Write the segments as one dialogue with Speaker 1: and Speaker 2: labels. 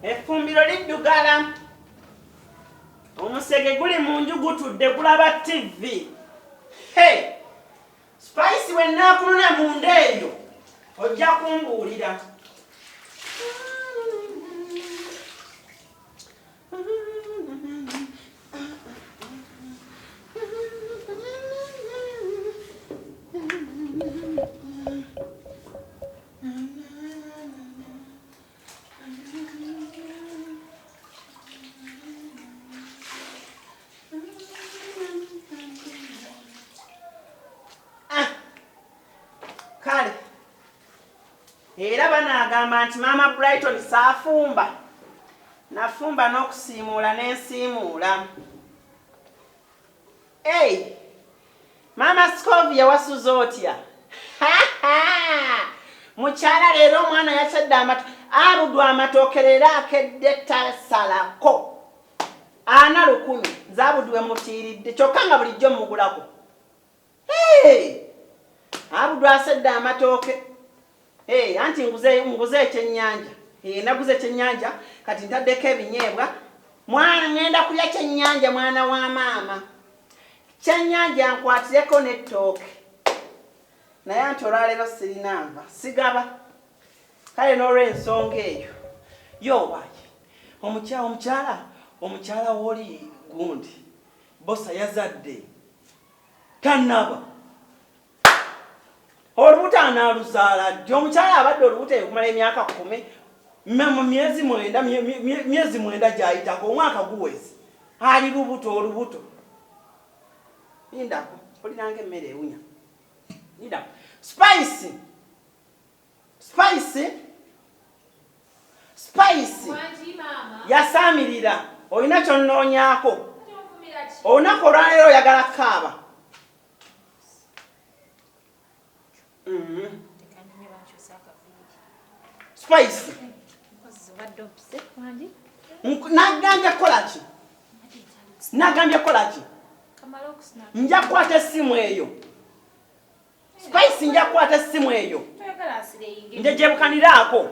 Speaker 1: Effumbiro liddugala. Omusege guli mu nju gutudde gulaba ttivvi. Hey! Spice bwe nnaakunona munda eyo ojja kumbuulira. Ah, kale era banaagamba nti maama Brighton saafumba nafumba n'okusiimuula n'ensiimuula. Hey, Maama Scovia wasuze otya? Mukyala leero omwana yakyadde amato abudu amatooke leero akedde tasalako 400 nze abudu wemutiiridde kyokka nga bulijjo mugulako. Hey! Abudu asedde amatooke. Hey, anti nguze nguze ekyennyanja. Hey, naguze ekyennyanja kati ntaddeko ebinyeebwa. Mwana ngenda kulya kyennyanja mwana wa maama. Kyennyanja nkwatireko n'ettooke. Naye anti olwaleero sirina nva sigaba. Kale n'olw'ensonga eyo yo waaye omukyala omukyala omukyala w'oli gundi bosa yazadde tanaba olubuto anaaluzaala ddi? Omukyala abadde olubuto ekumala emyaka 10 mu myezi 9, myezi 9 gyayitako omwaka guweze ali lubuto olubuto. Lindako, olinanga emmere ewunya. Lindako. Spice. Spice. Spice. Yasaamirira. Olina kyonnoonyaako. Olunaku olwaleero oyagala kukaaba. Mm-hmm. Spice. Nagambye kukola ki? Nagambye kukola ki? Nja kukwata essimu eyo. Spice nja kukwata essimu eyo. Njejebukaniraako.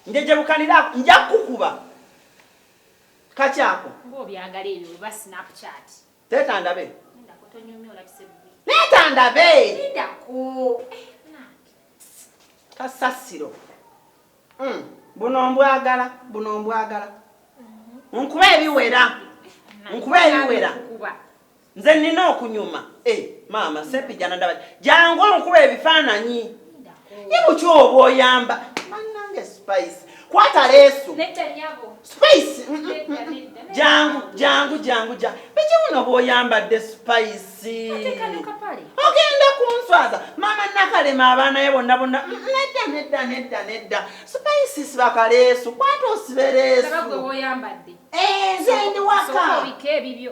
Speaker 1: Njejebukaniraako. Nja kukukuba. Kakyako.
Speaker 2: Ng'obyagala ebyo oba Snapchat.
Speaker 1: Leeta ndabe. Leeta ndabe. Kasasiro. Mm. Buno mbwagala, buno mbwagala. Mm-hmm. Nkuba ebiwera. Nkuba ebiwera. Nze nina okunyuma. Eh, maama sempijana ndaba. Jangu onkuba ebifaananyi. Ye buki oba oyamba. Bannange Spice. Kwata leesu. Spice. Jangu, jangu, jangu, jangu. Biki buno bw'oyambadde Spice? Ogenda kunswaza. Maama Nakalema abaana be bonna bonna. Nedda, nedda, nedda, nedda. Spice siba kaleesu. Kwata osibe leesu. Eh, nze ndi waka.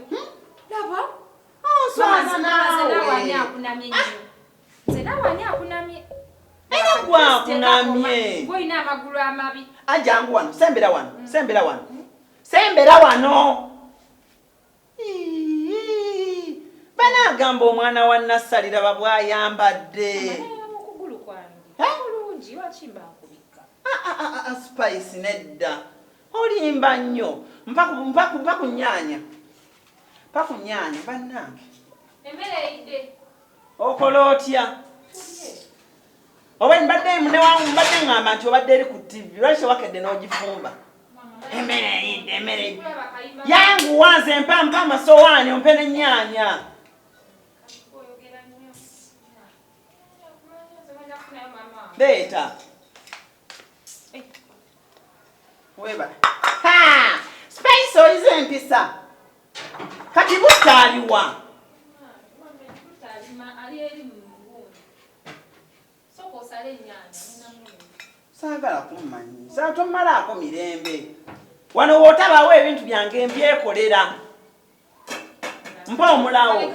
Speaker 2: Hmm? Laba.
Speaker 1: Onswaza naawe.
Speaker 2: Nze nawe ani akunamye?
Speaker 1: Era gwe akunamye.
Speaker 2: Gwe olina amagulu amabi.
Speaker 1: Ajangu wano, sembera wano, sembera wano. Sembera wano. Banaagamba omwana wa Nassalira babwayambadde.
Speaker 2: Okugulu kwange. Bulungi, lwaki mba nkubikka?
Speaker 1: Ah, ah, ah, Spice nedda. Olimba nnyo. Mpa ku nnyaanya. Mpa ku nnyaanya bannange.
Speaker 2: Emmere eyidde.
Speaker 1: Okola otya? Oba mbadde mbadde ngamba nti obadde eri ku TV, lwaki tewakedde n'ogifumba? Emmere eyidde, emmere eyidde. Yanguwa nze mpa mpa amasowaani ompe n'ennyaanya. Leeta. Weba. Ha! Spice oyize empisa. Kati butta aliwa? Saagala kummanyi. Saa tommalaako mirembe. Wano w'otabaawo ebintu byange mbyekolera. Mpa omulawo.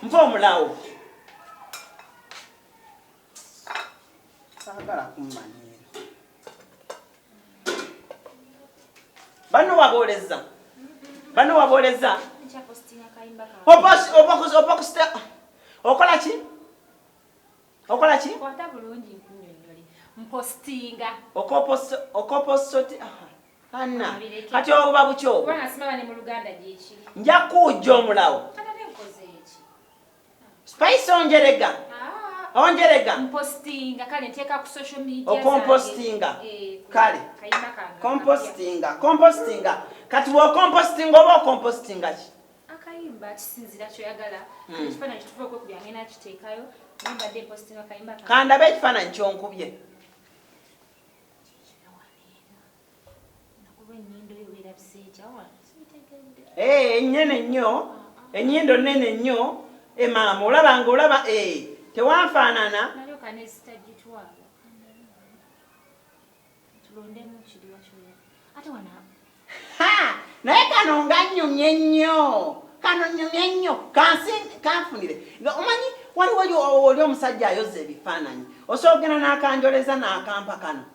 Speaker 1: Mpa omulawo. Saagala kummanyiira. Bano wabooleza. Bano wabooleza. Okola ki? Okola ki?
Speaker 2: Kwata bulungi nkunyonnyole. Mpostinga.
Speaker 1: Okoposoti anna. Kati obuba buki obwo?
Speaker 2: Kubanga simaba ne mu Luganda gyekiri.
Speaker 1: Nja kuwujja omulawo.
Speaker 2: Kati ate nkoze eki?
Speaker 1: Spice onjerega.
Speaker 2: Ah.
Speaker 1: Onjerega.
Speaker 2: Mpostinga kale nteeka ku social media.
Speaker 1: Okompostinga.
Speaker 2: Eh,
Speaker 1: kale.
Speaker 2: Kayimba kange.
Speaker 1: Compostinga, compostinga. Kati bw'okompostinga oba okompostinga ki?
Speaker 2: Akayimba kisinzira kyoyagala. Ekifaananyi kituufu okwekubya ngenda kiteekayo. Naye mbadde mpostinga kayimba kange.
Speaker 1: Kandabe ekifaananyi ky'onkubye. Ennene nnyo, ennyindo nnene nnyo, maama olaba nga olaba tewanfaanana.
Speaker 2: Nalyoka nezitagitwala. Tulondemu kiriwa kyoya. Ate wana.
Speaker 1: Ha! Naye kano nga nnyumye nnyo. Kano nnyumye nnyo. Kansi kanfunire. Nga omanyi waliwo oli omusajja ayoza ebifaananyi. Osobola okugenda n'akanjoleza n'akampa kano.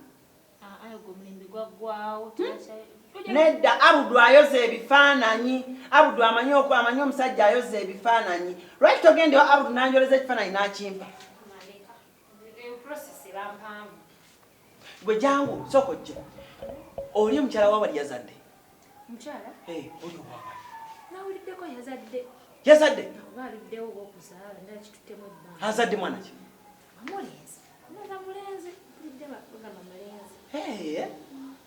Speaker 2: Ayo gwe omulembe gwaggwawo.
Speaker 1: Nedda, Abudu ayoza ebifaananyi. Abudu amanyi amanyi omusajja ayoza ebifaananyi. Lwaki togenda ewa Abudu n'anjoleza ekifaananyi n'akimpa?
Speaker 2: Process eba mpanvu.
Speaker 1: Gwe jangu, sooka ojje. Oli omukyala wa wali yazadde?
Speaker 2: Mukyala?
Speaker 1: Oli owawali.
Speaker 2: Nawuliddeko yazadde.
Speaker 1: Yazadde?
Speaker 2: Oba aluddewo oba okuzaala, ndala kituttemu ebbanga.
Speaker 1: Azadde mwana ki?
Speaker 2: Omulenzi. Omwana mulenzi. Mpulidde bagamba mulenzi.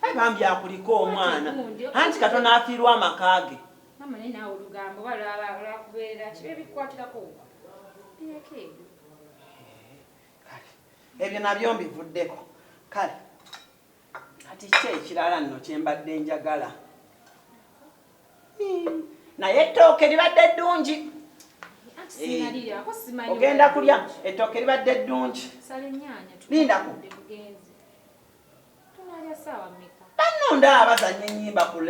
Speaker 1: Ayi bambi akuliko omwana. Anti katono afiirwa amaka ge.
Speaker 2: Mama naye naawe olugambo oba lwakubeera ki ebikukwatirako? Bireko ebyo.
Speaker 1: Kale, ebyo nabyo mbivuddeko. Kale, kati ki ekirala nno kye mbadde njagala? Naye ettooke libadde ddungi. Ogenda kulya ettooke libadde ddungi. Lindako. Banno ndaba bazannya ennyimba ku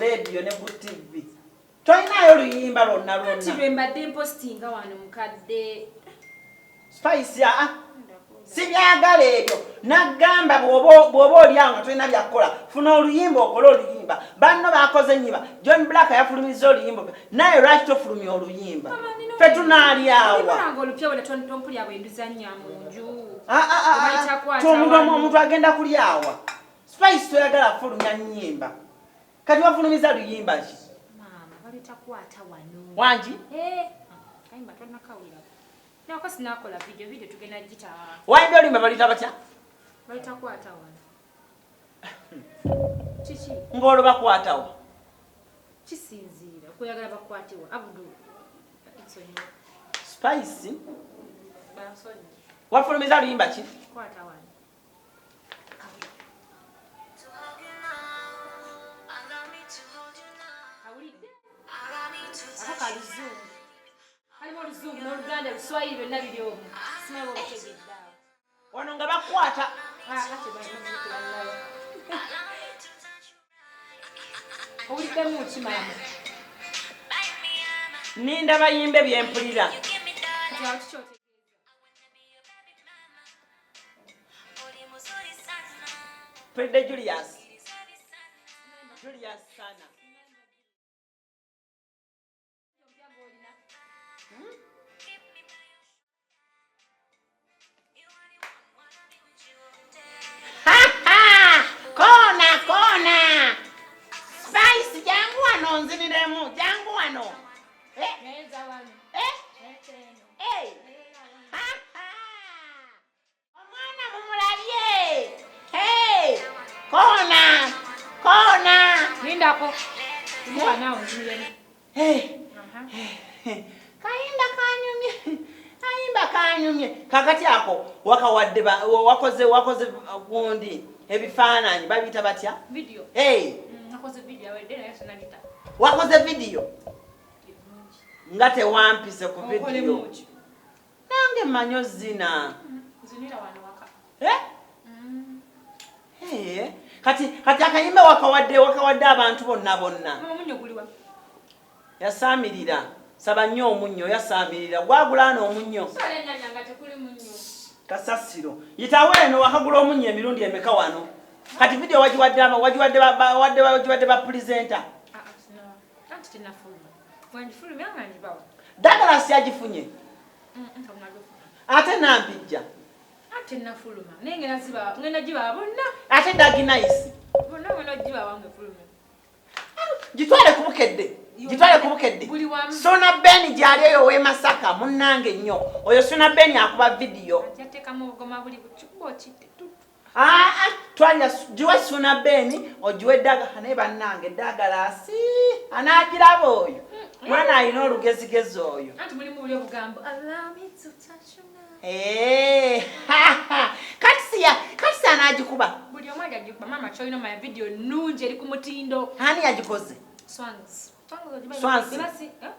Speaker 1: leediyo ne ku TV. Tolinayo luyimba lwonna lwonna.
Speaker 2: Kati lwe mbadde mpostinga wano mukadde.
Speaker 1: Spice sibyagala ebyo. Nagamba bw'oba oli awo nga tolina byakukola, funa oluyimba okole oluyimba. Banno bakoze ennyimba. John Black yafulumizza oluyimba. Naye lwaki tofulumya oluyimba? Ffe tunaalyawa. Omuntu agenda kulyawa. Spice toyagala fulumya nnyimba. Kati wafulumiza luyimba ki? Wangi? Wayimba oluyimba baluyita batya? Ng'olwo bakwatawa?
Speaker 2: Kisinziira okweyagala bakwatibwa. Abudu
Speaker 1: Spice wafulumiza luyimba ki?
Speaker 2: Kwata wano. Kalimu oluzungu n'Oluganda, Oluswayiri byonna biri omwo. Simanyi oba obitegedde awo.
Speaker 1: Wano nga bakwata.
Speaker 2: Owuliddemu ki maama?
Speaker 1: Nninda bayimbe bye mpulira.
Speaker 2: Kati awo kiki otegeeza?
Speaker 1: Mpulidde Julius. Julius Sana. Kona kona. Spice jangu wano nziniremu, jangu wano. Omwana mumulabye. Hey, kona kona.
Speaker 2: Lindako. Mwana nziniremu.
Speaker 1: Kayimba kanyumye. Kayimba kanyumye. Kakati ako wakawadde wakoze gundi ebifaananyi babiyita batya?
Speaker 2: Video. Nakoze video awedde naye sinagita.
Speaker 1: Wakoze video? Nga tewampise ku video. Nange mmanyi ozina.
Speaker 2: Nzinira wano waka.
Speaker 1: Kati akayimba wakawadde abantu bonna bonna.
Speaker 2: Omunnyo guliwa?
Speaker 1: Yasaamirira. Saba nnyo omunnyo, yasaamirira. Gwagula ano omunnyo.
Speaker 2: Sala ennyaanya nga tekuli munnyo.
Speaker 1: Kasasiro. Yitawo eno wakagula omunnyo emirundi emeka wano? Kati video wagiwadde ba presenter.
Speaker 2: Anti tennafuluma. Bw'angifulumya nga ngibawa.
Speaker 1: Douglas yagifunye. Ate Nampijja.
Speaker 2: Ate nafuluma naye ngenda ziba ngenda giba bonna.
Speaker 1: Ate Daginice.
Speaker 2: Bonna ngenda giba wange fulume.
Speaker 1: Gitwale ku Bukedde. Gitwale ku Bukedde. Sona Ben gyali eyo w'e Masaka munnange nnyo. Oyo Sona Ben akuba vidiyo.
Speaker 2: Ajateekamu obugoma buli bucuba okitte.
Speaker 1: Aa, twalira giwe Suna Ben ogiwe Daga naye bannange Dagalasi anaagiraba oyo. Mwana alina olugezigezi oyo.
Speaker 2: Anti mulimu buli obugambo. Allow me to touch you now.
Speaker 1: Eh, kati si anaagikuba.
Speaker 2: Buli omu ajagikuba maama kyolina omanya vidiyo nnungi eri ku mutindo.
Speaker 1: Ani yagikoze?
Speaker 2: Swangs.
Speaker 1: Swansi.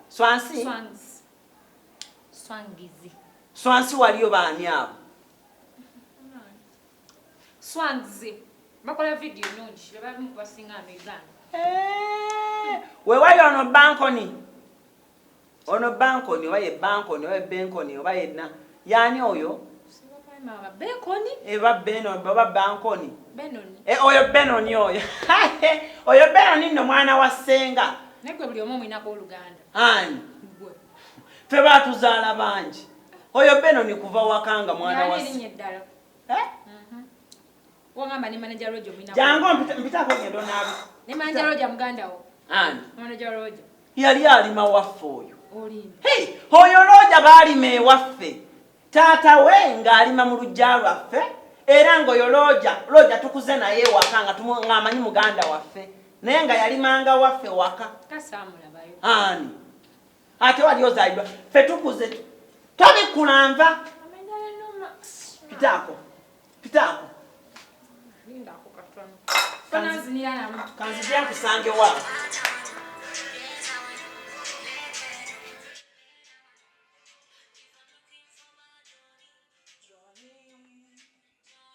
Speaker 1: Swansi?
Speaker 2: Swangs. Swangizi.
Speaker 1: Swansi waliyo baani abo?
Speaker 2: Swangs. Bakola vidiyo nnungi bebamu kubasinga mu Uganda.
Speaker 1: Eh, weewali ono Bankoni. Ono Bankoni oba ye Bankoni oba ye Benkoni oba yenna. Yaani oyo?
Speaker 2: Benkoni?
Speaker 1: Eba Benon oba Bankoni.
Speaker 2: Benoni.
Speaker 1: Eh, oyo Benoni oyo. Oyo Benoni nno mwana wa ssenga.
Speaker 2: Naye gwe buli omu omwinako oluganda.
Speaker 1: Ani?
Speaker 2: Gwe.
Speaker 1: Ffe baatuzaala bangi. Oyo Benoni kuva waka nga mwana wa
Speaker 2: Yaani erinnya eddala.
Speaker 1: Eh?
Speaker 2: Wangamba ne manager Roger omwinako.
Speaker 1: Jangu mpitako ngendo naabe.
Speaker 2: Ne manager Roger muganda wo.
Speaker 1: Ani?
Speaker 2: Manager Roger.
Speaker 1: Yali alima waffe oyo.
Speaker 2: Olimba.
Speaker 1: Hey, oyo Roger baalima ewaffe. Taata we ng'alima mu luggya lwaffe era ng'oyo Roger tukuze naye ewaka nga ng'amanyi muganda waffe naye nga yalimanga waffe waka.
Speaker 2: Kasaamulabayo.
Speaker 1: Ani? Ate wali ozaalibwa ffe tukuze tobikula nva. Pitaako. Pitaako. Kanzijja nkusange wa.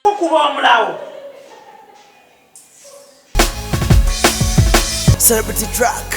Speaker 1: Kukuba omulawo.
Speaker 3: Celebrity track.